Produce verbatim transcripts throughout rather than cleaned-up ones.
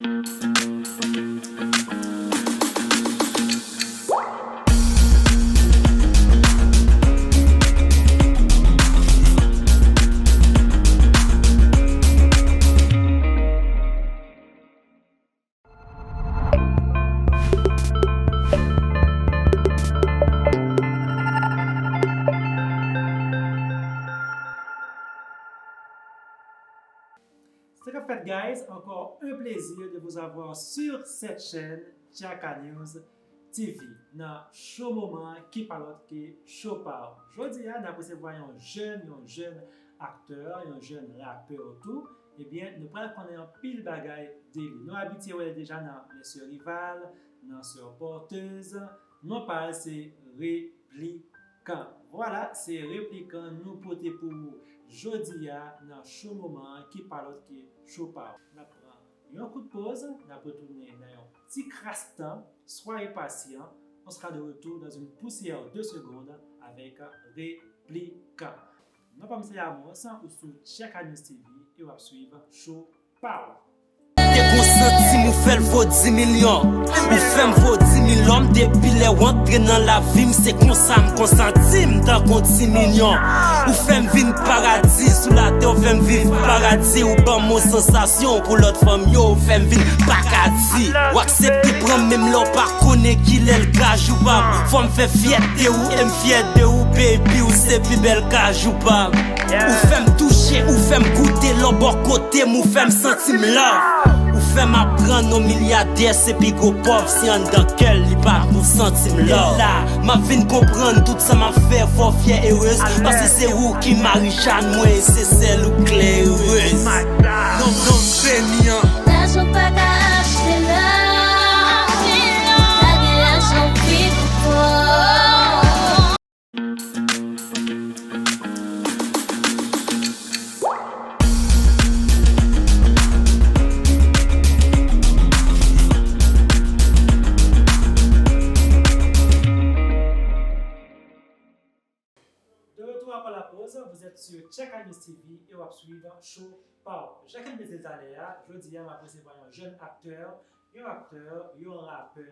Sa k ap fèt, guys? Encore un plaisir de vous avoir sur cette chaîne, Tchaka News T V, nan show moman an ki pa lòt ke Show Paw. Jodi a, n ap resevwa yon jèn, yon jèn aktè, yon jèn rapè tou. Ebyen, nou pral konnen anpil bagay de li. Nou abitye wè l deja nan Les Sœurs Rivales, nan Sœurs Porteuses. Non pa l se Replikan. Vwala, se Replikan nou pote pou ou jodi a nan show moman an ki pa lòt ke Show Paw. N ap pran yon kout poz, n ap retounen nan yon ti kras tan. Soyez patient, on sera de retour dans une poussière de secondes avec Replikan. Non pa m se Amos, ou sou Tcheka News T V e w ap swiv Show Paw. Te gon santim ou fè l vo di milyon. Ou fè m vo di milyon depi lè w antre nan lavi m, se konsa m konsanti m tankou ti milyon. Ou fè m vin paradi sou latè, ou fè m viv paradi, ou ban m yon sansasyon pou lòt fanm yo, ou fè m vin pa ka di. W aksepte pran m menm lè w pa konnen kilè l ka jou pa m. Fò m fè fyète ou e m fyè de ou, baby, ou se pi bèl kajou pa m. Ou fè m touche, ou fè m goute lò bò kote m, ou fè m santi m love. Ou fè m aprann yon milyadè se pi gwo pòv, si anndan kè l li pa konsanti m love. La, m ap vin konprann tout sa m ap fè, fò w fyè, erez, paske se ou ki mari Chan mwen, e se sèl ou k lè erez. Non, non, m beni an. Lajan pa ka achte love. Pa gen lajan ki pou kò. De retour après la pause, vous êtes sur Tcheka News T V e w ap swiv Show Paw. Jan ke m te di l talè a, jodi a m ap resevwa yon jèn aktè, yon aktè, yon rapè,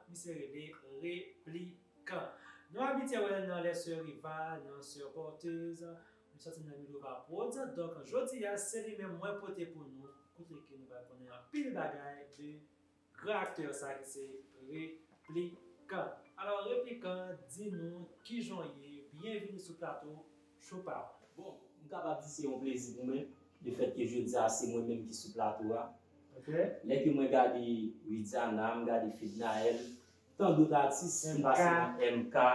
misye rele Replikan. Nou abitye wè l nan Les Sœurs Rivales, nan Sœurs Porteuses, nou sòti nan Milova Prodz. Donk, jodi a, se li menm mwen pote pou nou, kote ke nou pral konnen anpil bagay de gran aktè sa ki se Replikan. Alò, Replikan, di nou kijan w ye, byenvini sou plato Show Paw. Bon, m kapab di se yon plezi pou mwen, lefètke jodi a se mwen menm ki sou plato a. Ok. Lè ke mwen gade Widiana, m gade Fednaelle, tan dòt atis ki pase nan M K,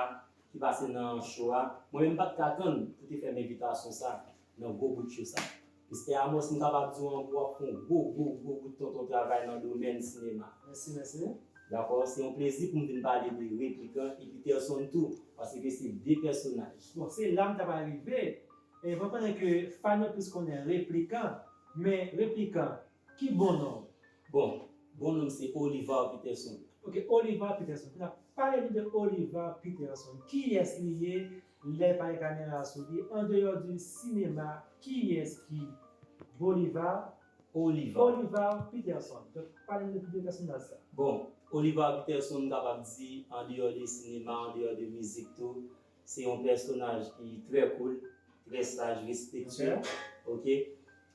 ki pase nan show a, mwen menm m pa t ka tann pou te fè m envitasyon sa nan gwo bout show sa. Mistè Amos, m kapab di w ankò w ap fè yon gwo, gwo, gwo bout tonton travay nan domèn sinema. Mèsi, mèsi. Dakò, se yon plezi pou m vin pale de Replikan e Peterson tou, paske se de pèsonaj. Bon, se la m ta pral rive. E mwen konnen ke fan yo plis konnen Replikan, men Replikan, ki bon non w? Bon, bon non m se Oliver Peterson. Ok, Oliver Peterson. Kounye a, pale nou de Oliver Peterson. Kiyès li ye lè pa gen kamera sou li? Andeyò di sinema, kiyès ki Bolivar? Oliver. Oliver Peterson. Donk, pale nou de pèsonaj sa. Bon, Oliver Peterson, m kapab di, andeyò de sinema, andeyò de mizik tou, se yon pèsonaj ki trè cool, trè saj, respektye, ok?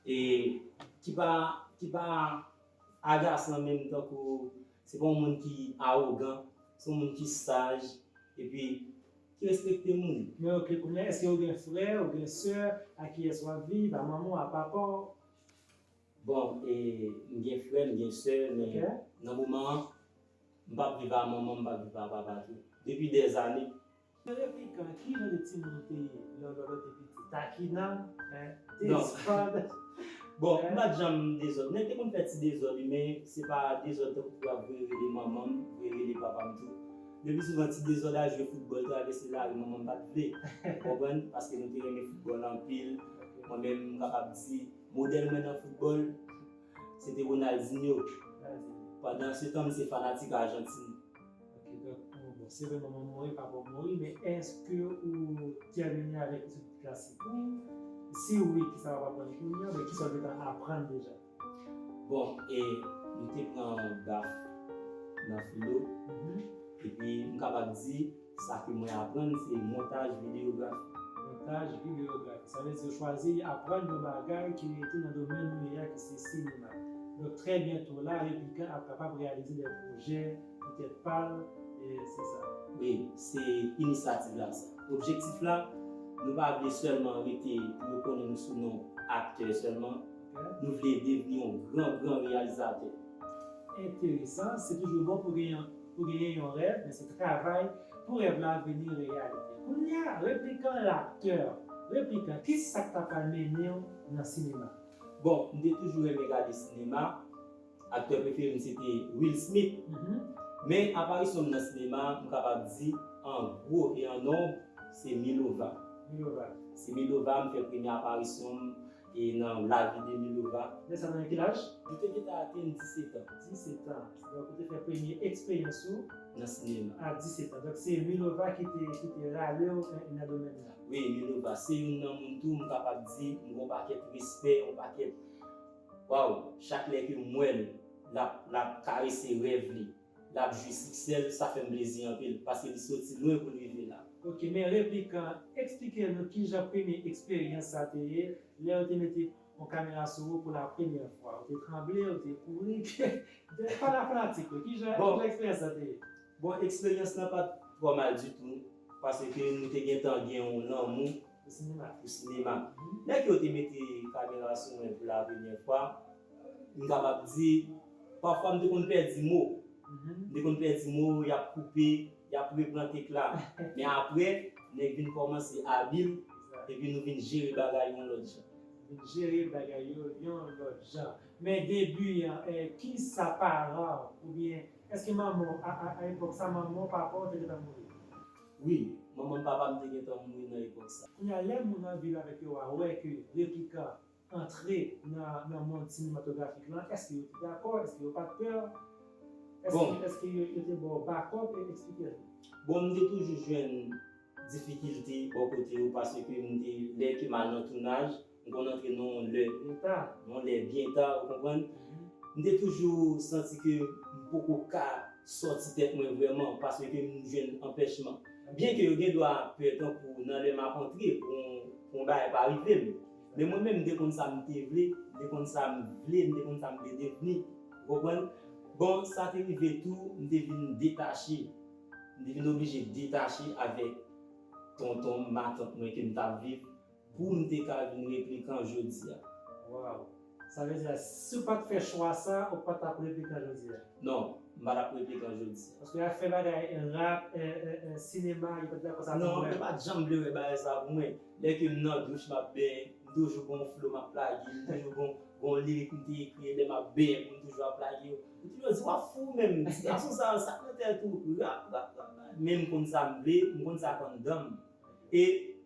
E ki pa, ki pa agasan menm, tankou se pa yon moun ki awogan, se yon moun ki saj, epi ki respekte moun. Men ok, kounye a, èske ou gen frè, ou gen sè, a kiyès w ap viv, a manman w, a papa w? Bon, e, m gen frè, m gen sè, men nan moman an, m p ap viv a manman m, m p ap viv a papa tou. Depi dèzane. Replikan, ki jan de timoun ou te ye lè, lè, lè w te piti? Takinan, hein, dezòd. Bon, m pa t janm dezòd. Nèg te konn fè ti dezòd, wi, men se pa dezòd tankou pou ap voye rele manman m, voye rele papa m tou. Le pli souvan, ti dezòd a jwe foutbòl, travèse lari, manman m pa t vle. Ou konprann? Paske nou te renmen foutbòl anpil. Mwen menm, m kapab di, modèl mwen nan foutbòl, se te Ronaldinho. Pandan se tan, m se fanatik Ajantin. Ok, donk, bon, bon, se vre manman w mouri, papa w mouri, men èske ou tèmine avèk etid klasik ou? Si wi, kisa w ap aprann kounye a, oubyen kisa w gentan aprann deja? Bon, e nou te graf nan filo. Epi m kapab di, sa ke mwen aprann, se montaj videyografi. Montaj videyografi. Sa vle di ou chwazi aprann yon bagay ki rete nan domèn ou ye a, ki se sinema. Donk, trè byento la, Replikan ap kapab reyalize de pwojè pou tèt pa l, e se sa. Wi, se inisyativ la sa. Objektif la, nou pa vle sèlman rete pou yo konnen nou sou non aktè sèlman. Ok. Nou vle devni yon gran, gran reyalizatè. Enteresan, se toujou bon pou genyen, pou genyen yon rèv, men se travay pou rèv la vini reyalite. Kounye a, Replikan laktè, Replikan, kisa k ta pral mennen w nan sinema? Bon, m te toujou renmen gade sinema. Aktè prefere m se te Will Smith. Mhm. Men aparisyon m nan sinema, m kapab di, an gwo e an nonb, se Milova. Milova. Se Milova, m fè premye aparisyon m e nan lavi de Milova. Lè sa nan ki laj? Li te gentan atenn disèt an. Disèt an. Donk, ou te fè premye eksperyans ou nan sinema a disèt an. Donk, se Milova ki te, ki te rale w, eh, nan domèn nan. Wi, Milova, se youn nan moun tou, m kapab di, m gen yon pakèt respè, yon pakèt, waw, chak lè ke m wè l, l ap, l ap karese rèv li, l ap jwi siksè l, sa fè m plezi anpil, paske li soti lwen pou l rive la. Ok, men Replikan, eksplike nou kijan premye eksperyans sa te ye, lè yo te mete yon kamera sou ou pou la premyè fwa. Ou te tranble, ou te kouri, de pa la fanatik, wi. Kijan, bon, kijan eksperyans sa te ye? Bon, eksperyans lan pa t twò mal ditou, paske nou te gentan gen yon lanmou pou sinema. Pou sinema. Mhm. Lè ke yo te mete kamera sou mwen pou la premyè fwa, m kapab di, pafwa m te konn pèdi mo. Mhm. M te konn pèdi mo, y ap koupe, y ap repran tek la. Men apre, nèg vin kòmanse abil, epi nou vin jere bagay yon lòt jan. Vin jere bagay yo yon lòt jan. Men debi an, eh, kisa paran w, oubyen èske manman w, a, a, a epòk sa, manman w, papa w te gentan mouri? Wi, manman m, papa m te gentan mouri nan epòk sa. Kounye a, lè moun anvi viv avèk yo a wè ke Replikan antre nan, nan mond sinematografik lan, èske yo te dakò? Èske yo pa t pè? Èske, bon, èske yo, yo te ba w bakòp? E eksplike nou. Bon, m te toujou jwenn difikilte bò kote yo, paske m te, lè ke m al nan tounaj, m konn antre nan yon lè, nan yon lè byen ta, ou konprann? Mhm. M te toujou santi ke m poko ka sòti tèt mwen vrèman, paske m jwenn anpèchman. Byen ke yo gen dwa pè tankou nan lè m ap antre, pou yon, pou yon bagay pa rive m. Men mwen menm, m te konn sa m te vle, m te konn sa m vle, m te konn sa m vle devni. Ou konprann? Bon, sa te rive tou, m te vin detache. M te vin oblije detache avèk tonton m, matant mwen ke m t ap viv, pou m te ka vin Replikan jodi a. Waw! Sa vle di, si w pa t fè chwa sa, ou pa t ap Replikan jodi a? Non, m pa t ap Replikan jodi a. Paske afè bagay rap, eh, eh, eh, sinema, yo pa t dakò sa pou mwen. Non, yo pa t janm vle wè bagay sa pou mwen. Lè ke m nan douch, m ap benyen, m toujou gon flo m ap lage, m toujou gon, gon lirik m te ekri, lè m ap benyen, pou m toujou ap lage yo. Yo toujou di, "W ap fou menm, ti gason sa, sa k nan tèt ou, rap, rap, rap, rap." Men m konn sa m vle, m konn sa k anndan m. E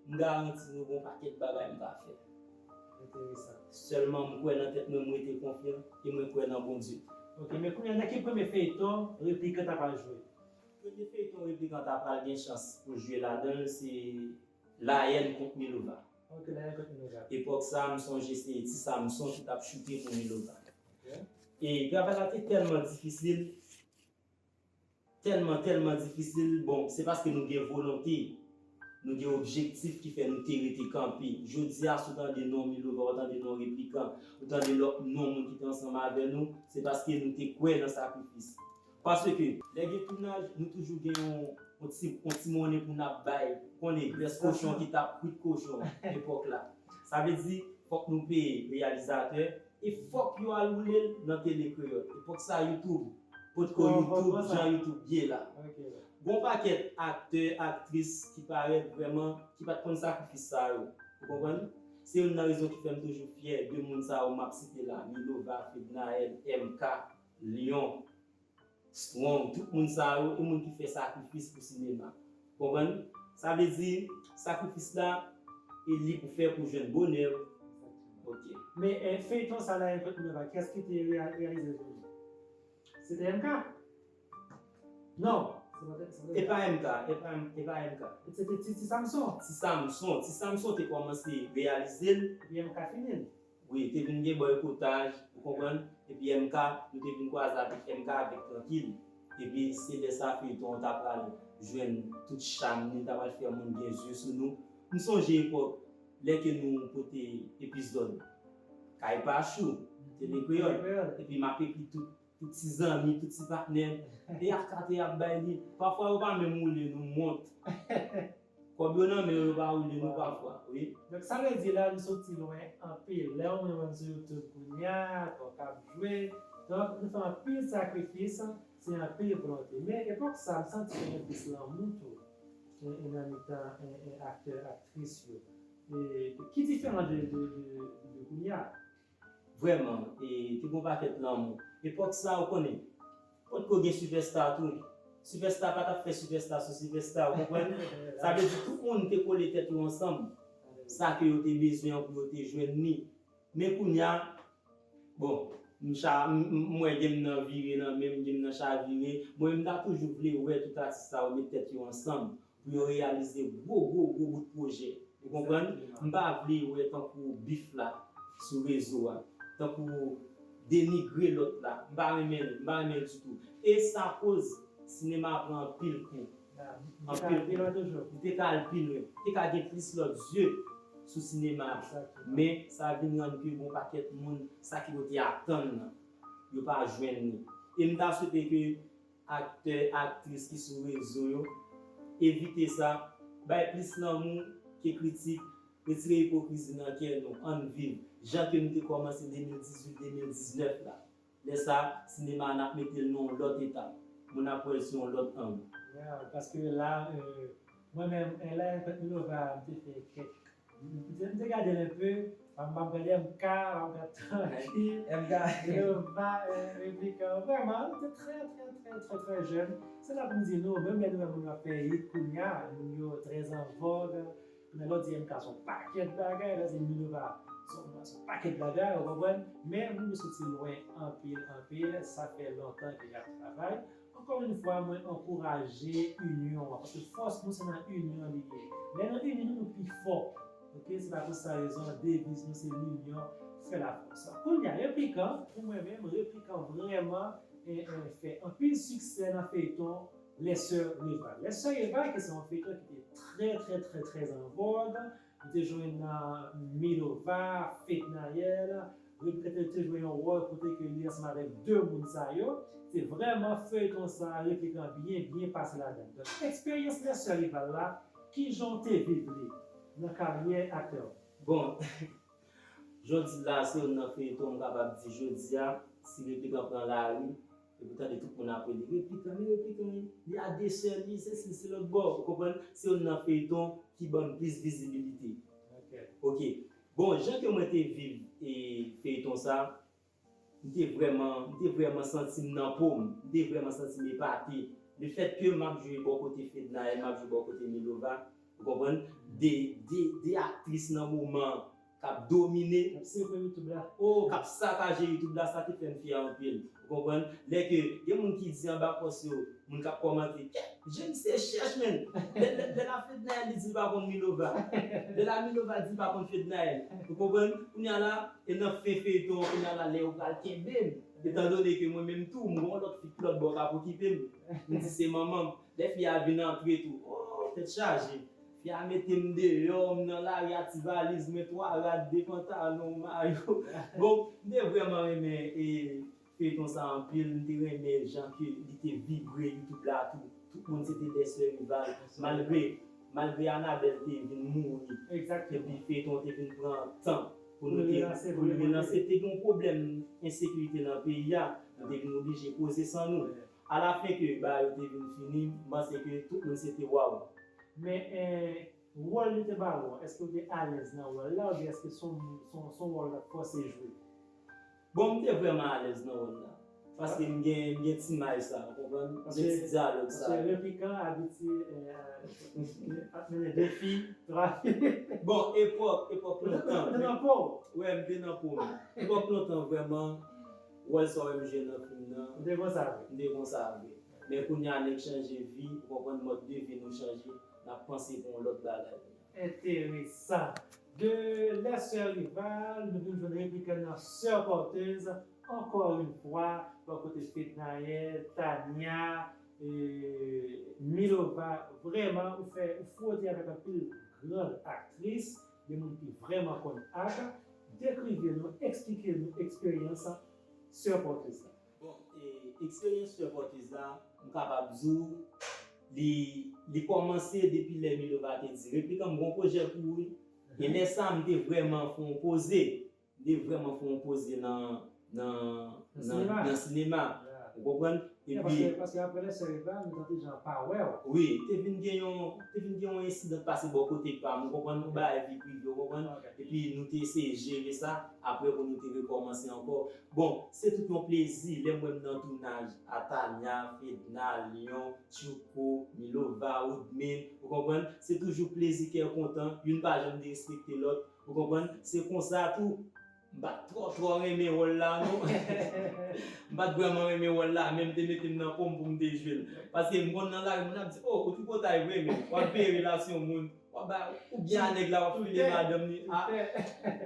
m garanti nou gon pakèt bagay m ka fè. Enteresan. Sèlman m kwè nan tèt mwen, m rete konfyan, e mwen kwè nan Bondye. Ok, men kounye a, nan ki premye feyton Replikan ta pral jwe? Premye feyton Replikan ta pral gen chans pou jwe ladan l, se Layèn kont Milova. Ok, Layèn kont Milova. Epòk sa, m sonje se Ti Samson ki t ap choute pou Milova. Ok. E travay la te tèlman difisil, tèlman, tèlman difisil. Bon, se paske nou gen volonte, nou gen objektif ki fè nou te rete kanpe. Jodi a, si w tande non Milova, ou tande non Replikan, ou tande lòt non moun ki te ansanm avè nou, se paske nou te kwè nan sakrifis. Paske lè gen tounaj, nou toujou gen yon, yon ti, yon ti monnen pou n ap bay. Ou konnen, grès kochon ki t ap kwit kochon epòk la. Sa vle di, fòk nou peye reyalizatè e fòk yo al woule l nan Tele Kreyòl. Epòk sa, YouTube, potko YouTube, jan YouTube ye la. Gon pakèt aktè, aktris ki parèt vrèman, ki pa t konn sakrifis sa yo. Ou konprann? Se youn nan rezon ki fè m toujou fyè de moun sa yo m ap site la, Milova, Fednaelle, M K, Lion, Strong, tout moun sa yo, e moun ki fè sakrifis pou sinema. Konprann? Sa vle di, sakrifis la, e li pou fè pou jwenn bonè. Ok. Men, eh, feyton sa la, Layèn kont Milova, kiyès ki te reya-, reyalize l pou li? Se te M K? Non, se pa te, se pa te M K. E pa M K, e pa, e pa M K. Se te Ti, Ti Samson. Ti Samson, Ti Samson te kòmanse reyalize l. Epi M K fini l. Wi, te vin gen bòykotaj, ou konprann? Epi M K, nou te vin kwaze avèk M K avèk Trankil. Epi se lè sa feyton an ta pral jwenn tout cham li, li ta pral fè moun gen zye sou nou. M sonje epòk, lè ke nou pote epizòd Kay Pachou, Tele Kreyòl. Epi m ap ekri tout, tout ti zanmi, tout ti patnè. E ak kate y ap bay li. Pafwa yo pa menm woule nou mont. Kòb yo nan men yo, yo pa woule nou pafwa, wi. Donk, sa vle di la, nou soti lwen anpil. Lè w mwen sou YouTube kounye a, kòk ap jwe. Donk, nou fè anpil sakrifis, se anpil volonte. Men, epòk sa, m santi gen plis lanmou tou. E, e nan mitan, e, e, aktè, aktris yo. E, ki diferan de, de, de, de kounye a? Vrèman, e, te gen yon pakèt lanmou. Epòk sa, ou konnen, potko gen sipèsta tou. Sipèsta pa t ap fè sipèsta sou sipèsta, ou konprann? Sa vle di tout moun te kole tèt yo ansanm. Sa ke yo te bezwen an pou yo te jwenn li. Men kounye a, bon, m cha-, m, m, m wè game nan vire nan men m, game nan chavire. Mwen, m ta toujou vle wè tout atis sa yo met tèt yo ansanm pou yo reyalize gwo, gwo, gwo bout pwojè. Ou konprann? M pa vle wè tankou bif la sou rezo a, tankou denigre lòt la. M pa renmen l, m pa renmen l ditou. E sa koz sinema pran anpil kou. Anpil kou. Li te ka al pi lwen. Li te ka gen plis lòt zye sou sinema. Men, sa vin rann ke gon pakèt moun, sa ke yo te atann nan, yo pa jwenn li. E m ta swete ke aktè, aktris ki sou rezo yo, evite sa, bay plis lanmou ke kritik, retire ipokrizi nan kè nou, ann viv, jan ke nou te kòmanse de mil dizuit, de mil diznèf la. Lè sa, sinema a n ap mete l nan yon lòt etap. Moun ap wè l sou yon lòt ang. Yeah, paske la, euh, mwen menm, eh, lè Milova, m te fè kèk M te, m te gade l enpe, m ap gade M K, m ap gade Trankil, M K. Yo, ba, eh, Replikan, vrèman, li te trè, trè, trè, trè, trè jèn. Se la pou m di nou, menm lè nou wè moun yo ap fè hit kounye a, moun yo trè an vòg, kounye a lè w di M K se yon pakèt bagay, lè w di Milova se yon, se yon pakèt bagay, ou konprann? Men moun yo soti lwen anpil, anpil, sa fè lontan ke y ap travay. Ankò yon fwa, mwen ankouraje inyon an, paske fòs nou se nan inyon li ye. Lè nou ini nou, nou pi fò. Oke, se pa pou sa rezon, deviz nou se l'union fait la force. Kounye a, Replikan, pou mwen menm, Replikan vrèman, eh, eh, fè anpil siksè nan feyton Les Sœurs Rival. Les Sœurs Rival, ke se yon feyton ki te trè, trè, trè, trè an vòg. Li te jwe nan Milova, Fednaelle, Replikan te jwe yon wòl kote ke li ansanm avèk de moun sa yo, te vrèman feyton sa a, Replikan byen, byen pase ladan l. Donk, eksperyans Les Sœurs Rival la, kijan w te viv li nan karyè aktè w? Bon, jodi la, se youn nan feyton m kapab di jodi a, si Replikan pran lari, epi w tande tout moun ap rele, Replikan, men Replikan, li a de sè, li sesi, se lòt bò. Ou konprann? Se youn nan feyton ki ban m plis vizibilite. Ok. Ok. Bon, jan ke mwen te viv e feyton sa, m te vrèman, m te vrèman santi m nan po m. M te vrèman santi m epate. Lefèt ke m ap jwe bò kote Fednaelle, m ap jwe bò kote Milova, ou konprann? De, de, de aktris nan moman an k ap domine. K ap sekwe YouTube la. Oh, k ap sakaje YouTube la, sa te fè m fyè anpil. Ou konprann? Lè ke gen moun ki di anba pòs yo, moun k ap kòmante, "Kèt, James se chèch, menn." Lè, lè, lè l ap Fednaelle, li di l pa konn Milova. Lè l ap Milova, di l pa konn Fednaelle. Ou konprann? Kounye a la, e nan fen feyton, kounye a la, lè yo pral kenbe m. Etan done ke mwen menm tou, m gon lòt fi ki lòt bò k ap okipe m. M di se manman m. Lè fi a vin antre tou, oh, tèt chaje. Fi a mete m deyò, m nan lari a ti valiz mwen, twa rad, de pantalon, mayo. Bon, m te vrèman renmen e feyton sa anpil, m te renmen jan ke li te vibre YouTube la tou. Tout moun se te Les Sœurs Rival, malgre, malgre Annabelle te vin mouri. Egzakteman. Epi feyton te vin pran tan pou nou te, pou l relanse, pou l relanse. Te gen yon pwoblèm ensekirite nan peyi a, nou te vin oblije poze san nou. Alafen ke bagay yo te vin fini, m panse ke tout moun se te waw. Men, eh, wòl yo te ba ou an, èske w te alèz nan wòl la, oubyen èske se yon, se yon, se yon wòl w t ap fòse jwe? Bon, m te vrèman alèz nan wòl la. Paske m gen, m gen ti may sa, ou konprann? M gen ti dyalòg sa. Paske Replikan abitye, eh, ap mennen de fi, twa fi. Bon, epòk, epòk lontan. Ou te nan po w? Wi, m te nan po m. Epòk lontan, vrèman, wòl sa w wè m jwe nan fim nan. Ou te konsa vre? M te konsa vre. Men kounye a, nèg chanje vi, ou konprann, mòd de vi nou chanje, n ap panse pou yon lòt bagay. Enteresan. De Les Sœurs Rival, nou vin jwenn Replikan nan Sè Pòtez, ankò yon fwa, bò kote Fednaelle, Tania, e Milova. Vrèman, ou fè, ou fwote avèk anpil gran aktris, de moun ki vrèman konn ak. Dekrive nou, eksplike nou eksperyans Sè Pòtez la. Bon, e, eksperyans Sè Pòtez la, m kapab di w, li, li kòmanse depi lè Milova te di, Replikan, m gon pwojè pou ou, wi. E lè sa a, m te vrèman fè yon poze. M te vrèman fè yon poze nan, nan, nan, nan sinema. Ou konprann? Epi, paske, paske apre Les Sœurs Rival, nou t ap deja pa wè w. Wi, te vin gen yon, te vin gen yon ensidan k pase bò kote pa m, ou konprann? Yon bagay vi prive, ou konprann? Epi nou te eseye jere sa, apre pou nou te rekòmanse ankò. Bon, se tout yon plezi lè m wè m nan tounaj a Tania, Fedna, Lion, Tchouko, Milova, Woodmine, ou konprann? Se toujou plezi, kè kontan, youn pa janm derespekte lòt, ou konprann? Se konsa tou, m pa t twò, twò renmen wòl la, non. M pa t vrèman renmen wòl la, men m te mete m nan po m pou m te jwe l. Paske m konn nan lari, moun ap di, "O, ou tripotay vre, men w ap veye relasyon moun." W ap ba, ou byen a nèg la, w ap file madanm li. A,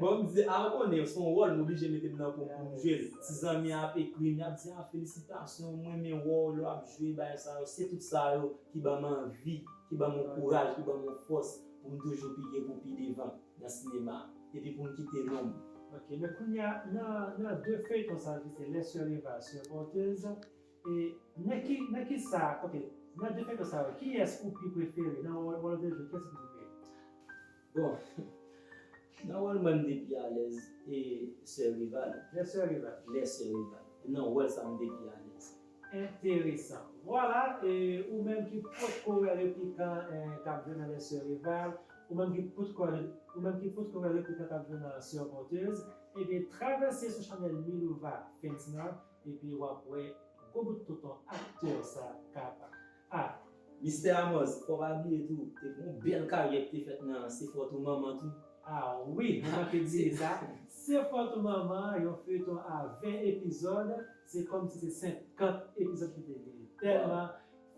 bon, m di, a, ou konnen, se yon wòl, m oblije mete m nan po m pou m jwe l. Ti zanmi ap ekri m, y ap di, a, felisitasyon, m renmen wè w lè w ap jwe, bagay sa yo. Se tout sa yo ki ban m anvi, ki ban m yon kouraj, ki ban m yon fòs pou m toujou pike pou pi devan nan sinema. Epi pou m kite non m. Ok, men kounye a, nan, nan de feyton sa yo ki se Les Sœurs Rival, Sè Pòtez, E nan ki, nan ki sa, ok, nan de feyton sa yo, kiyès ou pi prefere? Nan wòl, wòl ou te jwe, kiyès ou pi prefere? Bon, nan wòl mwen m te pi alèz, e Sè Rival. Les Sœurs Rival. Les Sœurs Rival. Nan wòl sa m te pi alèz. Enteresan. Vwala, e ou menm ki potko wè Replikan, e, k ap jwe nan Les Sœurs Rival, ou menm ki potko, ou menm ki potko wè Replikan k ap jwe nan Sè Pòtez, ebyen, travèse sou chanèl Milova Fans nan, epi w ap wè gwo bout tonton aktè sa k ap. A! Mistè Amos, fò w pa bliye tou, te gen yon bèl karyè ki te fèt nan Se Fòt ou Manman tou. A wi, mwen manke di sa. Se Fòt ou Manman, yon feyton a ven epizòd, se kòmsi se senkant epizòd ki te genyen. Tèlman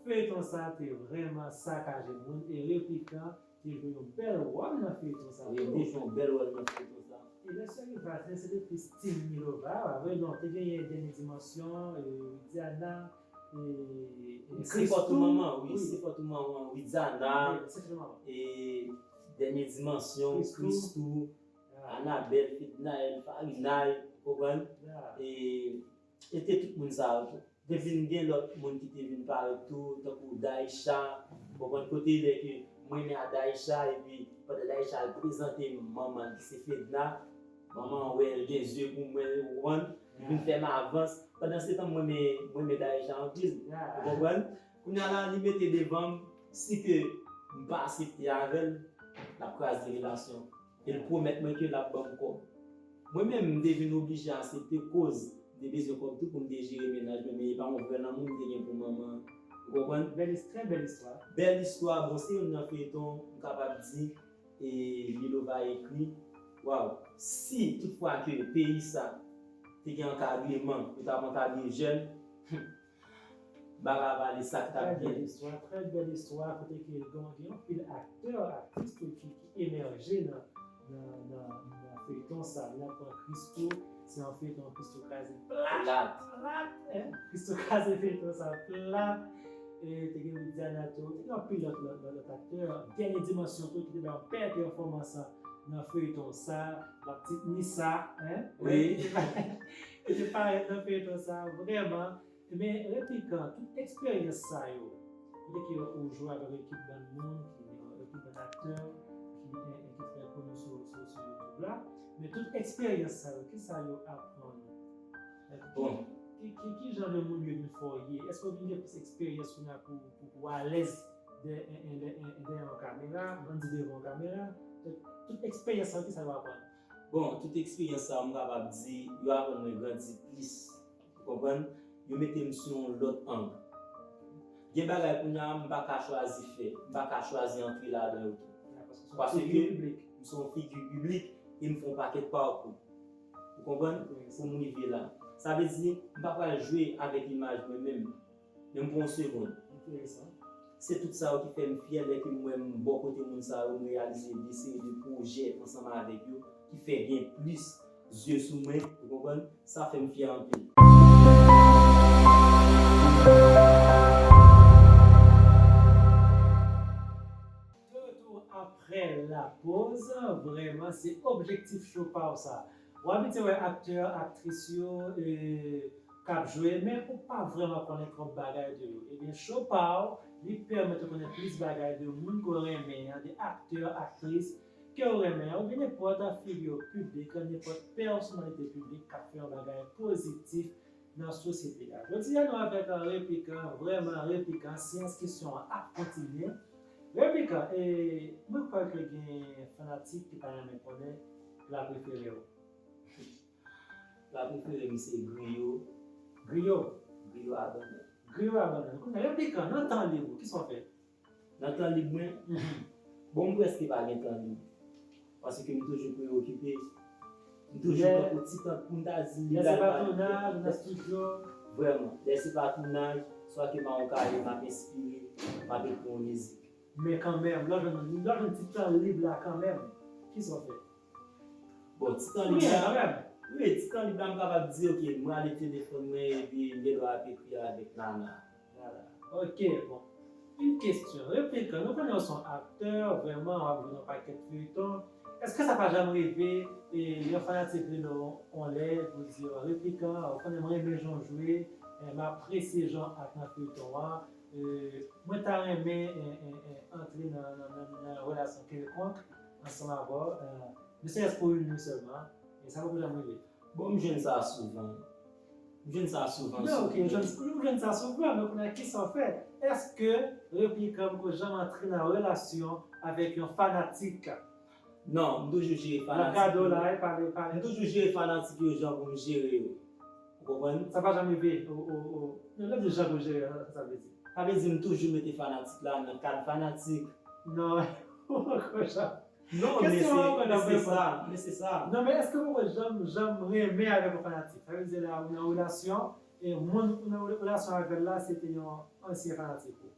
feyton sa te vrèman sakaje moun e Replikan te jwe yon bèl wòl nan feyton sa tou. Wi, li jwe yon bèl wòl nan feyton sa. E Les Sœurs Rival, se te plis Team Milova, pa vre? Non, te genyen Dènye Dimansyon, e, Widiana, e, e Christoo. Se Fòt ou Manman, wi, Se Fòt ou Manman, Widiana, e Dènye Dimansyon, Christoo, Anabèl, Fednaelle, Farinay, ou konprann? E, e te tout moun sa yo tou. Te vin gen lòt moun ki te vin parèt tou, tankou Daïcha. Ou konprann kote lè ke m renmen a Daïcha, epi pandan Daïcha al prezante manman l ki se Fedna, manman an wè l gen zye pou mwen, ou konprann? Li vin fè m avans. Pandan se tan, m renmen, m renmen Daïcha anpil. Ou konprann? Kounye a la, li mete devan m, si ke m pa aksepte avè l, l ap kraze relasyon. E l pwomèt mwen ke l ap ban m kòb. Mwen menm, m te vin oblije aksepte koz m te bezwen kòb tou pou m te jere mennaj mwen, men e pa yon vrè lanmou m te gen pou manman an. Ou konprann? Bèl is-, trè bèl istwa. Bèl istwa, bon, se youn nan feyton, m kapab di, e Milova ekri. Waw, si toutfwa ke peyi sa te gen ankadreman, yo t ap ankadre jèn, Bagay a pale sa k t ap gen. Trè bèl istwa, trè bèl istwa, kote ke gen, gen anpil aktè, aktris tou ki, ki emèje nan, nan, nan, nan feyton sa. Lè n ap pran Christoo, se yon feyton Christoo kraze plat, plat, plat, hein? Christoo kraze feyton sa plat. E te gen Widiana tou, te gen anpil lòt, lòt, lòt, lòt aktè. Dènye Dimansyon tou, ki te bay yon bèl pèfòmans nan feyton sa. Lapitit Nissa, hein? Wi. Ki te parèt nan feyton sa, vrèman. Men Replikan, tout eksperyans sa yo, kote ke ou jwe avèk ekip bann moun, ki ekip bann aktè, ki, ki fè konnen sou, sou, sou YouTube la, men tout eksperyans sa yo, kisa yo aprann ou? Ki, bon, ki, ki, ki jan de moun yo vin fè w ye? Èske w vin gen plis eksperyans kounye a pou, pou, pou w alèz dèyè yon kamera, m di devan yon kamera? Tout eksperyans sa yo, kisa yo aprann ou? Bon, tout eksperyans sa yo, m kapab di, yo aprann mwen grandi plis. Ou konprann? Yo mete m sou yon lòt ang. Gen bagay kounye a, m pa ka chwazi fè, m pa ka chwazi antre ladan yo tou. Paske m se yon figi piblik e m fè yon pakèt pakou. Ou konprann? Pou m rive la. Sa vle di, m pa pral jwe avèk imaj mwen menm. Menm pou yon segonn. Enteresan. Se tout sa yo ki fè m fyè lè ke m wè m bò kote moun sa yo, m reyalize de seri de pwojè ansanm avèk yo ki fè gen plis zye sou mwen, ou konprann? Sa fè m fyè anpil. De retour après la pause, vrèman se objektif Show pa w sa. Ou abitye wè aktè, aktris yo, e, k ap jwe, men ou pa vrèman konnen twòp bagay de yo. Ebyen, Show pa w, li pèmèt ou konnen plis bagay de moun ke w renmen an, de aktè, aktris ke w renmen an, oubyen nenpòt figi piblik, nenpòt pèsonalite piblik k ap fè yon bagay pozitif nan sosyete a. Jodi a, nou avèk Replikan, vrèman Replikan, Syans Kesyon an ap kontinye. Replikan, e, mwen kwè ke gen fanatik ki pa renmen konnen pla prefere w. Pla prefere m se griyo. Griyo? Griyo a bannann. Griyo a bannann. Kounye a, Replikan, nan tan lib ou, kisa w fè? Nan tan lib mwen, bon, m prèske pa gen tan lib. Paske m toujou preyokipe. M toujou tankou ti tan pou m ta di lib la. Lè se pa tounaj, nan estidyo. Vrèman, lè se pa tounaj, swa ke m a yon kaye, m ap enspire, m ap ekri yon mizik. Men kanmenm, lè w jwenn, lè w jwenn ti tan lib la kanmenm, kisa w fè? Bon, ti tan lib la, wi, ti tan lib la, m kapab di, ok, mwen ale telefòn mwen, epi m gen dwa ap ekri avèk Nana. Vwala. Ok, bon. Yon kesyon. Replikan, nou konnen w se yon aktè, vrèman, w ap jwe nan pakèt feyton. Èske sa pa janm rive, e, yon fanatik rele w yon lè pou di, Replikan, ou konnen mwen renmen jan w jwe, e, m apresye jan w ak nan feyton an, e, mwen ta renmen, e, e, e, antre nan, nan, nan, nan yon relasyon kèlkonk ansanm avè w, e, ne serait-ce pour une nuit seulement, e sa poko janm rive. Bon, m jwenn sa souvan. M jwenn sa souvan, souvan. Ok, ou jwenn, ou jwenn sa souvan, men kounye a, kisa w fè? Èske Replikan poko janm antre nan relasyon avèk yon fanatik? Non, m toujou jere fanatik yo. L ap gade w la, e pale, pale. M toujou jere fanatik yo jan pou m jere yo. Ou konprann? Sa pa janm rive. O, o, o. Non, lè di jan pou jere, sa, sa vle di. Sa vle di m toujou mete fanatik la nan kad fanatik. Non, ou poko janm. Non, men se, men se sa, men se sa. Non, men èske ou poko janm, janm renmen avèk yon fanatik? Sa vle di la, ou nan relasyon, e moun ou nan relasyon avè l la, se te yon ansyen fanatik ou.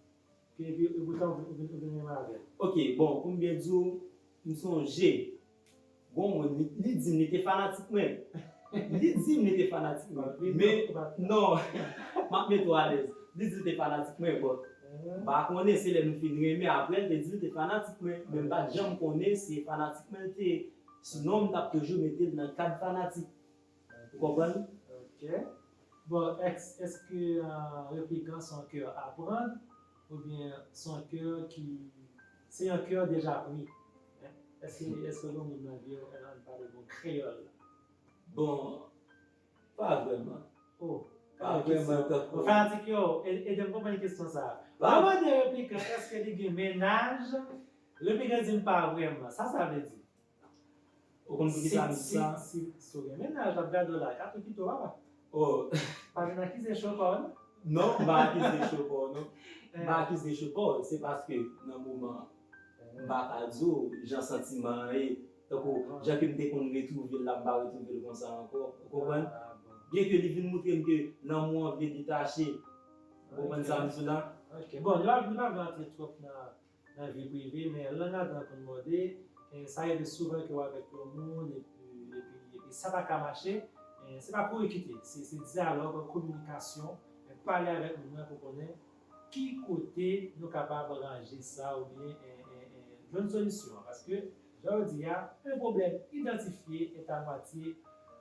Ke epi, epoutan, ou vin, ou vin renmen avè l. Ok, bon, pou m byen di w, m sonje, gon moun, li, li di m li te fanatik mwen. Li di m li te fanatik mwen. Men, non, m ap mete w alèz. Li di l te fanatik mwen, bon. M pa konnen, se lè nou fin renmen, apre l te di l te fanatik mwen. Men m pa t janm konnen se fanatik mwen l te ye. Sinon, m t ap toujou mete l nan kad fanatik. Ou konprann? Ok. Bon, èske, èske, euh, Replikan se yon kè aprann oubyen se yon kè ki, se yon kè deja pri? Èske, èske gen moun nan vi w, ann pale bon kreyòl la? Bon, pa vrèman. Oh, pa vrèman tankou. Bon, fanatik yo, e-, ede m konprann kesyon sa a. Mwen mande Replikan, èske li gen mennaj? Replikan di m pa vrèman. Sa sa vle di? Ou konn poukisa m di sa? Si, si, si w gen mennaj, l ap gade w la, ka tou kite w, papa. Oh. Pa vin akize Show pa w, non? Non, m pa akize Show pa w, non. M pa akize Show pa w, se paske nan moman an, m pa ka di w jan santiman an ye. Tankou, jan ke m te konn retwouve l la, m pa retwouve l konsa ankò. Ou konprann? Byenke li vin montre m ke lanmou an vle detache. Ou konprann sa m di w la? Ok. Bon, nou pa, nou pa vle antre twòp nan nan vi prive, men lann ladan konn mòde, e, sa rive souvan ke w avèk yon moun, epi, epi, epi sa pa ka mache, e, se pa kouri kite, se, se dyalòg, kominikasyon, e, pale avèk moun nan pou konnen ki kote nou kapab ranje sa oubyen, e, e, e, jwenn solisyon an. Paske, jan yo di a, un problème identifié est à moitié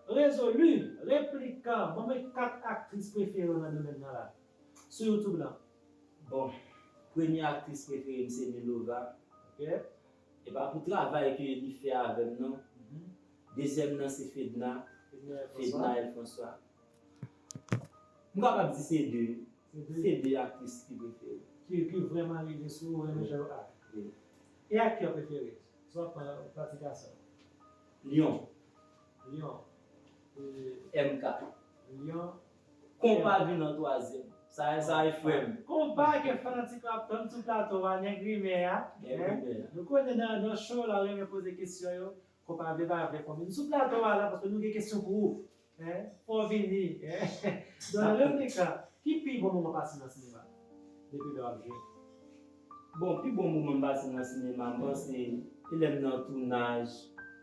résolu. Replikan, ban mwen kat aktris prefere w nan domèn nan la. Sou YouTube lan. Bon, premye aktris prefere m se Milova. Ok. E pa pou travay ke li fè avè m non. Mhm. Dezyèm nan se Fedna. Fedna L. François. Fedna L. François. M kapab di se de. Se de. Se de aktris ki prefere. Ki, ki vrèman rive sou ou, renmen jan yo act. Wi. E aktè prefere? Swa pa, pa ti gason. Lion. Lion. E, M K. Lion. Konpa vin an twazyèm. Sa, sa e frè m. Konpa ke fanatik yo ap tann sou plato a, nèg rimè a. Nèg rimè a. Nou konnen nan, nan show la, yo renmen poze kesyon yo. Konpa vle pa vle, fò vin sou plato a la, paske nou gen kesyon pou ou. Hein? Fò vini. Hein? Donald Replikan, ki pi bon moman pase nan sinema? Depi lè w ap jwe. Bon, pi bon moman m pase nan sinema, m panse, se lè m nan tounaj,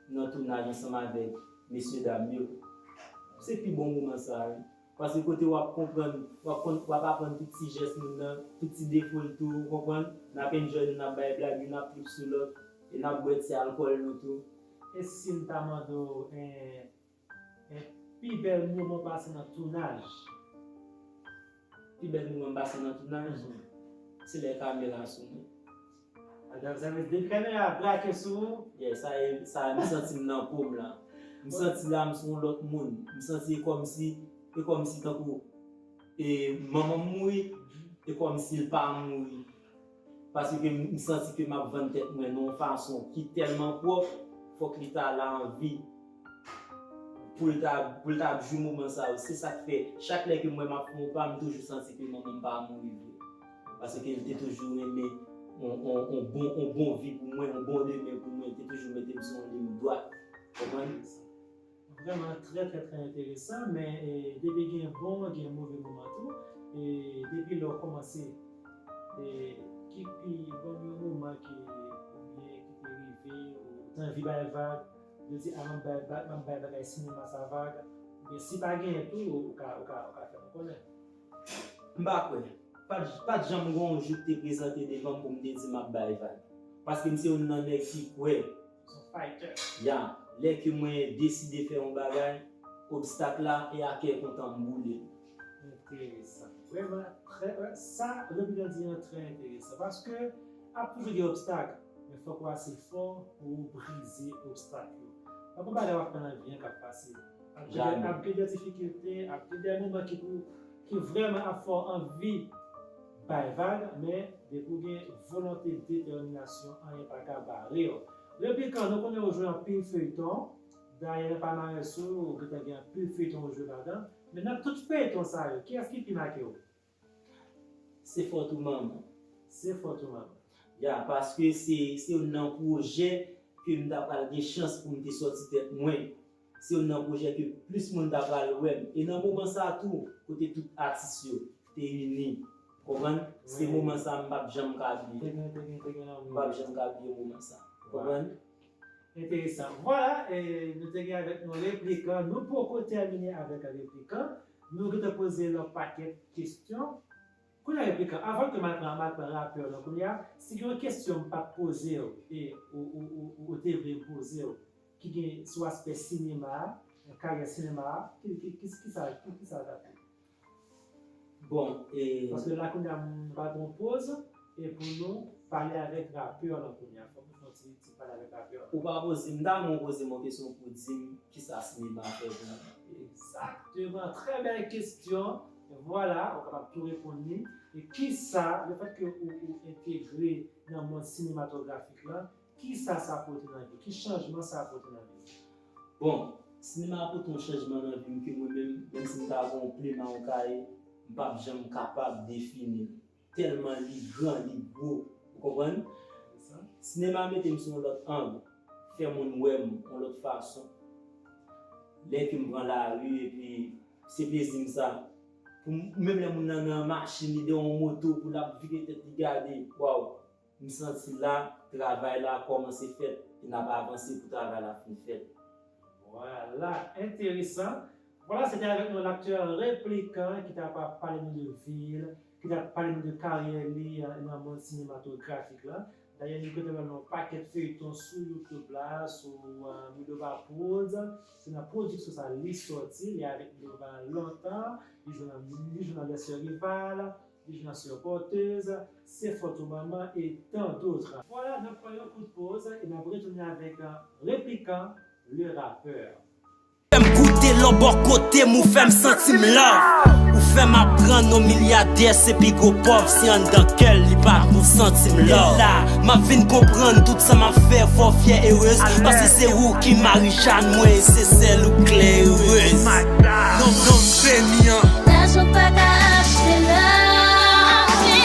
m nan tounaj ansanm avèk mesye dam yo. Se pi bon moman sa, wi. Paske kote w ap konprann, w ap konn, w ap aprann tout ti jès moun nan, tout ti defo l tou, ou konprann? N ap enjoy nou, n ap bay blag, youn ap trip sou lòt, e n ap bwè ti alkòl nou tou. E si m ta mande w, eh, eh, pi bèl moman w pase nan tounaj? Pi bèl moman m pase nan tounaj, se lè kamera sou mwen. Adan, sa vle di depi kamera a brake sou ou? Yeah, sa e, sa, m santi m nan po m la. M santi la, m se yon lòt moun. M santi e kòmsi, e kòmsi tankou, e, manman m mouri, e kòmsi l pa mouri. Paske m, m santi ke m ap vann tèt mwen nan yon fason ki tèlman pwòp, fòk li ta la anvi pou l ta, pou l ta ap jwi moman sa yo. Se sa k fè, chak lè ke mwen m ap fè yon pa, m toujou santi ke manman m pa mouri vre. Paske l te toujou renmen yon, yon, yon bon, yon bon vi pou mwen, yon bon demen pou mwen. L te toujou mete m sou yon liy dwat. Konprann? Vrèman trè, trè, trè enteresan, men, eh, depi gen bon, gen move moman tou, e depi lè w kòmanse, eh, ki pi, ban m yon moman ki, oubyen ki te rive, ou te anvi bay vag, yo di, "A, m ap bay, bay, m ap bay bagay sinema sa vag." Oubyen si pa genyen tou, ou ka, ou ka, ou ka fè m konnen. M pa kwè. Pa t, pa t janm gen yon jou ki te prezante devan m pou m te di m ap bay vag. Paske m se youn nan nèg ki kwè. Son fighter. Ya, lè ke mwen deside fè yon bagay, obstak la e a kè kontan m boule l. Enteresan. Vrèman, trè, sa, replikan di an trè enteresan. Paske, ap toujou gen obstak, men fòk ou ase fò pou ou brize obstak yo. Pa pou bagay w ap fè nan vi an k ap pase. Ap gen, ap gen de difikilte, ap gen de moman ki pou, ki vrèman ap fè w anvi bay vag, men depi w gen volonte, detèminasyon, anyen pa ka bare w. Replikan, nou konnen ou jwe anpil feyton. Dayè, nan palmarès ou, ou gentan gen anpil feyton ou jwe ladan. Men nan tout feyton sa yo, kiyès ki pi make w? Se Fòtou Manman. Se Fòtou Manman. Ya, paske se, se youn nan pwojè ke m ta pral gen chans pou m te sòti tèt mwen. Se youn nan pwojè ke plis moun ta pral wè m. E nan moman sa tou, kote tout atis yo te ini. Konprann? Se moman sa m p ap janm ka bliye. M p ap janm ka bliye moman sa. Konprann? Enteresan. Vwala, e, nou te gen avèk nou replikan. Nou poko tèmine avèk replikan. Nou gentan poze l yon pakèt kesyon. Kounye a, replikan, avan ke m al pran, m al pran rapè w lan kounye a, si gen yon kesyon m pa t poze w, e ou, ou, ou, ou te vle m poze w, ki gen sou aspè sinema a, karyè sinema a, ki, ki, ki, ki sa, ki, ki sa l t ap ye? Bon, e paske la kounye a, m pral pran yon poz, e pou nou pale avèk rapè w lan kounye a. Fòk nou fè yon ti, ti pale avèk rapè w lan. Ou pa poze m, ta renmen w poze m yon kesyon pou di m kisa sinema fè pou mwen. Egzakteman, trè bèl kesyon. Vwala, ou kapab tou reponn li. E kisa, lefètke ou, ou entegre nan mond sinematografik lan, kisa sa pote nan vi w? Ki chanjman sa pote nan vi w? Bon, sinema a pote yon chanjman nan vi m ke mwen menm, menm si m ta gen yon plim a yon kaye, m p ap janm kapab defini l. Tèlman li gran, li gwo. Ou konprann? Sinema mete m sou yon lòt ang, fè moun wè m yon lòt fason. Lè ke m pran lari, epi se plezi m sa. Pou m, menm lè moun nan nan machin, li dèyè yon moto, pou l ap vire tèt li gade, waw, m santi la, travay la kòmanse fèt, e n ap avanse pou travay la fin fèt. Vwala, enteresan. Vwala, se te avèk nou laktè Replikan ki t ap pale nou de vi l, ki t ap pale nou de karyè li, eh, nan mond sinematografik la. Dayè, nou gentan wè l nan yon pakèt feyton sou YouTube la, sou, eh, Midova Prod. Se nan pwodiksyon sa li sòti, li avèk Midova lontan, li jwe nan, li jwe nan Les Sœurs Rivales, li jwe nan Sœurs Porteuses, Se Fòtou Manman e tant d'autres. Vwala, n ap pran yon kout poz e n ap retounen avèk, eh, Replikan, le rappeur. Fè m goute lò bò kote m, ou fè m santi m love. Ou fè m aprann yon milyadè se pi gwo pòv, se anndan kè l li pa pou santi m love. E la, m ap vin konprann tout sa m ap fè, fò w fyè, erez, paske se ou ki Marijàn mwen, se sèl ou klèrez. Non, non, m beni an. Lajan pa ka achte love.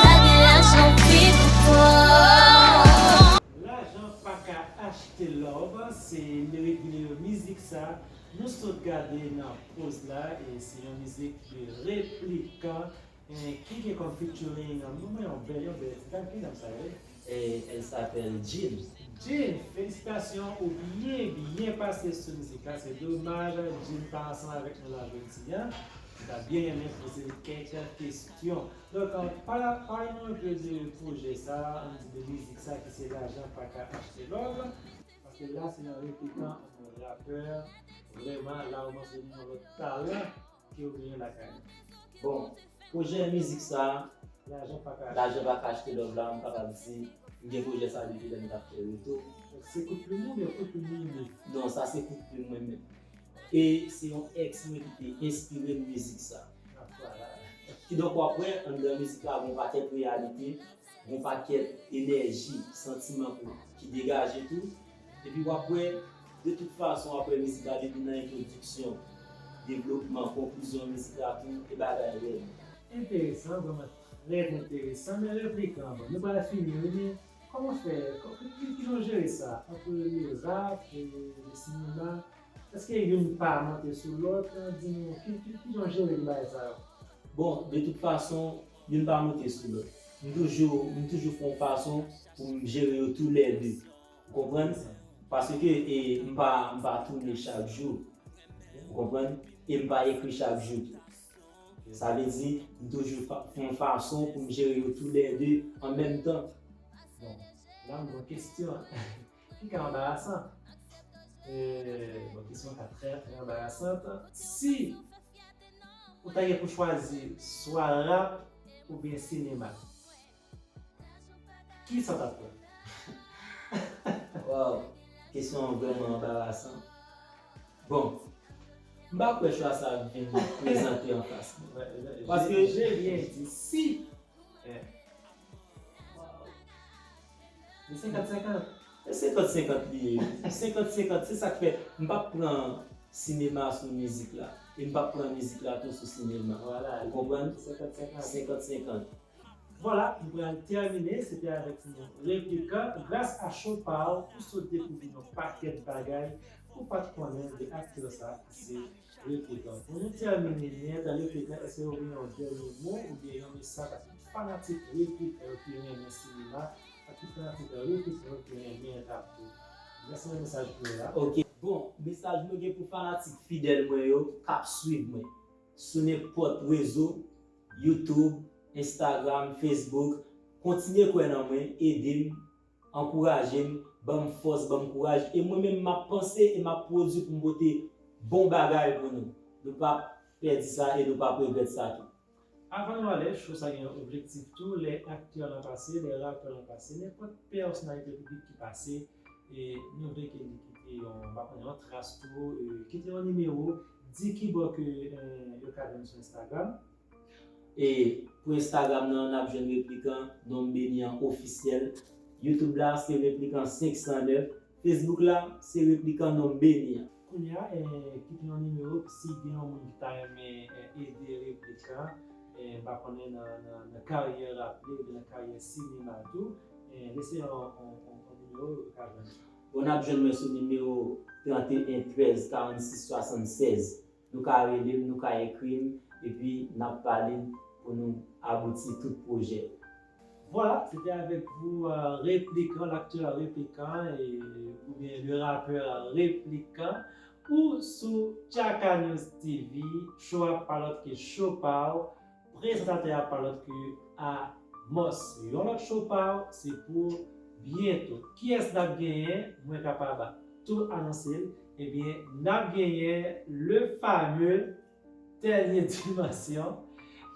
Pa gen lajan vit pou pòv. Lajan pa ka achte love, se lirik videyo mizik sa nou sot gade nan poz la, e se yon mizik de Replikan. Eh, ki gen kòm featuring? Mwen, yon bèl, yon bèl ti dam, ki dam sa ye? Et elle s'appelle Jean. Jean, felisitasyon, ou byen, byen pase sou mizik la. Se domaj, Jean pa ansanm avèk nou la jodi a. Mwen ta byen renmen poze l kèk kesyon. Donk, euh, pale, pale nou enpe de pwojè sa, ann di de mizik sa ki se Lajan Pa Ka Achte Love. Paske la, se yon replikan, yon rapè, vrèman, la ou montre nou yon lòt talan ke ou genyen lakay ou. Bon, pwojè mizik sa, Lajan pa ka Lajan Pa Ka Achte Love la, m kapab di, m gen pwojè sa depi lè m t ap fè reto. Se kout plim ou oubyen kout plim li menm? Non, sa se kout plim mwen menm. E se yon ex mwen ki te enspire m mizik sa. Ah, vwala. Kidonk w ap wè, anndan mizik la, gen yon pakèt reyalite, gen yon pakèt enèji, santiman ki degaje tou. Epi w ap wè, de tout fason, w ap wè mizik la depi nan entwodiksyon, devlopman, konklizyon mizik la tou, e bagay rèd. Enteresan, vrèman trè enteresan, men replikan, bon, nou pral fini, wi, men kòman fè, kò- ki, ki, ki jan w jere sa, ant le rap, e, le sinema, èske youn pa monte sou lòt? Di nou, ki, ki, ki jan w jere bagay sa yo? Bon, de tout fason, youn pa monte sou lòt. M toujou, m toujou fè yon fason pou m jere yo toulède. Ou konprann? Paske e, m pa, m pa tounen chak jou. Ou konprann? E m pa ekri chak jou tou. Sa vle di, m toujou fa- fè yon fason pou m jere yo toulède an menm tan. Bon, la m gen yon kesyon ki ka anbarasan. Euh, bon, kesyon ka trè, trè anbarasan. Si ou ta gen pou chwazi swa rap oubyen sinema, kisa w t ap pran? Waw, kesyon an vrèman anbarasan. Bon, m pa kwè chwa sa ap vin prezante anfas mwen. Paske J'ai bien dit si. Eh. Se senkant senkant. Se senkant senkant li ye. Senkant senkant, se sa k fè m p ap pran sinema sou mizik la. E m p ap pran mizik la tou sou sinema. Vwala. Ou konprann? Senkant senkant. Senkant senkant. Vwala, nou pral tèmine. Se te avèk nou Replikan. Gras a Show Pa W, ou sot dekouvri yon pakèt bagay ou pa t konnen de aktè sa ki se Replikan. Pou nou tèmine nèt, Replikan, èske ou gen yon dènye mo oubyen yon mesaj ak tout fanatik Replikan yo ki renmen sinema, ak tout fanatik Replikan yo ki renmen rap tou? Lese yon mesaj pou yo la. Ok. Bon, mesaj mwen gen pou fanatik fidèl mwen yo k ap swiv mwen sou nenpòt rezo, YouTube, Instagram, Facebook, kontinye kwè nan mwen, ede m, ankouraje m, ban m fòs, ban m kouraj. E mwen menm, m ap panse e m ap pwodui pou m pote bon bagay pou nou. Nou p ap pèdi sa e nou p ap regrèt sa tou. Avan nou ale, show sa gen yon objektif tou, lè aktè lan pase, lè rapè lan pase, nenpòt pèsonalite piblik ki pase, e nou vle ke li kite yon, m pa konnen, yon tras tou, e, kite yon nimewo, di kibò ke, e, yo ka jwenn sou Instagram. E pou Instagram nan, n ap jwenn Replikan, non m Beni an ofisyèl. YouTube la, se Replikan senk san nèf. Facebook la, se Replikan non m Beni an. Kounye a, eh, kite yon nimewo, si gen yon moun ki ta renmen, eh, ede Replikan, eh, m pa konnen nan, nan, nan karyè rap li, oubyen nan karyè sinema l tou, eh, lese yon, yon, yon, yon nimewo yo ka jwenn. Bon, n ap jwenn mwen sou nimewo trannteyen trèz karannsis swasannsèz. Nou ka rele m, nou ka ekri m, epi n ap pale pou nou abouti tout pwojè yo. Vwala, se te avèk vou, euh, Replikan, l'acteur Replikan, e, oubyen le rappeur Replikan, ou sou Tchaka News T V, show a pa lòt ke Show Pa W, prezantatè a pa lòt ke Amos. Yon lòt Show Pa W, se pou byento. Kiyès n ap genyen? Mwen kapab tou anonse l. Ebyen, n ap genyen le fameux Dènye Dimansyon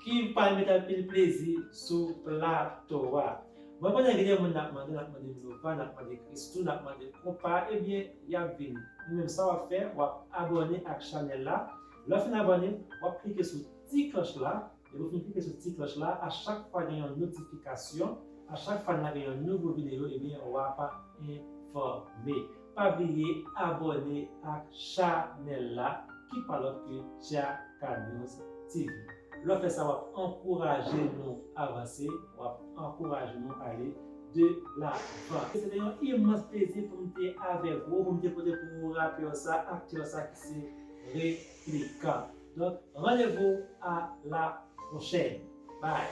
ki pral mete anpil plezi sou plato a. Mwen konnen gen de moun n ap mande, n ap mande Nova, n ap mande Christoo, n ap mande Konpa, ebyen, y ap vini. Ou menm, sa w ap fè, w ap abòne ak chanèl la. Lè w fin abòne, w ap klike sou ti klòch la. Depi w fin klike sou ti klòch la, a chak fwa gen yon notifikasyon, a chak fwa n a gen yon nouvo videyo, ebyen, w ap enfòme. Pa bliye abòne ak chanèl la ki pa lòt ke Tchaka News T V. Lè w fè sa, w ap ankouraje nou avanse, w ap ankouraje nou ale de lavan. Se te yon imans plezi pou m te avèk ou, pou m te pote pou ou rapè sa, aktè sa ki se Replikan. Donk, randevou a la pwochèn. Bye.